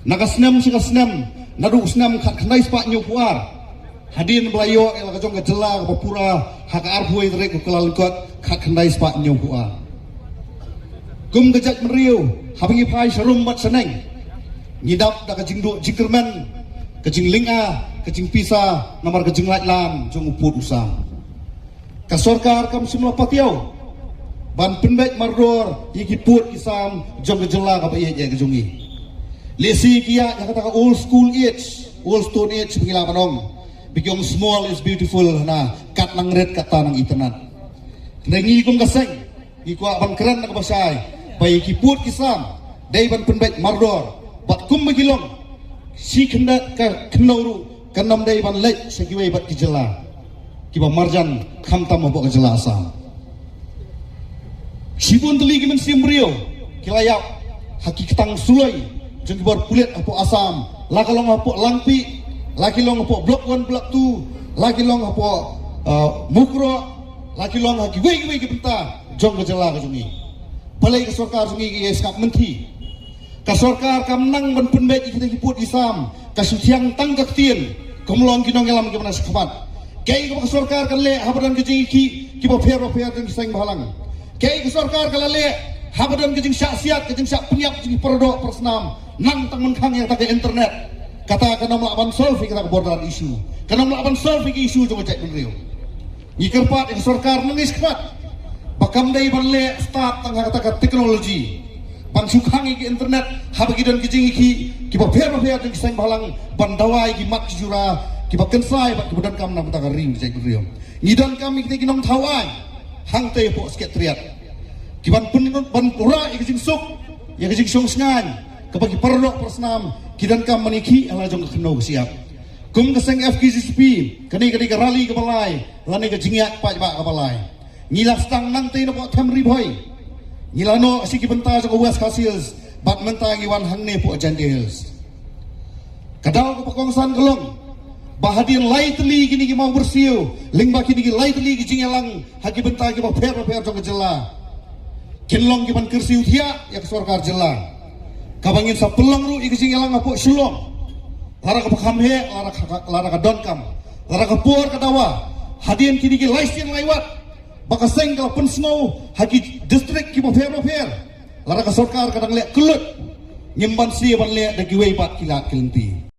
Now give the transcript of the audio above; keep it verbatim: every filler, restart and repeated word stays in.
Na ka snem sha ka snem, naduh u snem khatkhyndai spah hynñiewphew ar, hadien ba la ïoh ïa la ka jong ka jylla kaba pura ha ka arphew tarik u Kyllalyngkot khatkhyndai spah hynñiewphew ar. Kum ka jaitbynriew, haba ngi phai sharum bad shaneng, ngi dap da ka jingduh jingkyrmen, ka jinglynga, ka jingpisa, namar ka jinglaitlan jong u pud u sam. Ka sorkar kam shym la patiaw ban pynbeit mardor ïa ki pud ki sam jong ka jylla kaba ïeit ïa ka jong ngi. Lehse ki ïa ïa kata ka old school age, old stone age ba ngi lah ban ong. Ba ki ong small is beautiful, na kat nang rit kata nang itynnad. Hynrei ngi kum ka seng ngi kwah ban kren na kaba shai ba ïa ki pud ki sam dei ban pynbeit mardor, bad kum ba ki long, shi khyndiat ka khyndew ruh kan ym dei ban leit sha kiwei pat ki jylla kiba marjan khamtam hapoh ka jylla Assam. Shibun tylli ki mynsiem briew ki la ïap ha ki ktang suloi jong ki bor pulit hapoh Assam, la ka long hapoh Langpih, la ki long hapoh Block One, Block Two, la ki long hapoh, uh, Mukroh, la ki long ha kiwei kiwei ki bynta jong ka jylla ka jong ngi. Balei ka sorkar jong ngi ka ïa sngap mynthi? Ka sorkar kam nang ban pynbeit ïa kita ki pud ki sam, ka shu thiang tang ka ktien, kum long ki nongïalam kiba na shakhmat. Kaei kaba ka sorkar kan leh haba don ka jingïakhih kiba pher ba pher jong ki seng bhalang? Kaei ka sorkar ka la leh haba don ka jingshah siat, ka jingshah pynïap jong ki paradoh parasnam? Nang tang mynkhang ïa kata ka internet. Kata kan ym lah ban solve ïa kata ka border issue, kan ym lah ban solve ïa ka issue jong ka jaitbynriew. Ngi kyrpad ïa ka sorkar nang ïa sngap ba kam dei ban leh start tang ha kata ka technology ban shu khang ïa ka internet haba ki don ki jingïakhih kiba pher ba pher jong ki seng bhalang, ban dawa ïa ki mat ki jura kiba kynsai bad kiba donkam na bynta ka ri jong ka jaitbynriew. Ngi donkam ïa kita ki nongthaw aiñ hangtei hapoh Secretariat kiban pynlut ban pura ïa ka jingsuk, ïa ka jingshong shngaiñ kaba ki paradoh parasnam ki donkam ban ïakhih ha la jong ka khyndew ka shyiap. Kum ka seng F K J G P, kane ka dei ka rally kaba lai lane ka jingïaid paidbah kaba lai. Ngi la sdang nangtei napoh Them Ri Bhoi, ngi la noh sha ki bynta jong ka West Khasi Hills, bad mynta ngi wan hangne hapoh Jaintia Hills. Ka daw kaba kongsan ka long ba hadien lai tylli kine ki mawbyrsiew, lyngba kine ki lai tylli ki jingïalang ha ki bynta kiba pher ba pher jong ka jylla, kin long kiban kyrsiew thiah ïa ka sorkar jylla. Kaba ngin sa pynlong ruh ïa ka jingïalang hapoh Shillong, lada kaba kham heh, lada ka, lada ka donkam, lada ka por ka dawa, hadien kine ki lai sien lai wat ba ka seng ka la pynsngew ha ki district kiba pher ba pher, lada ka sorkar ka dang leh kyllut, ngim banse ban leh da kiwei pat ki lad ki lynti.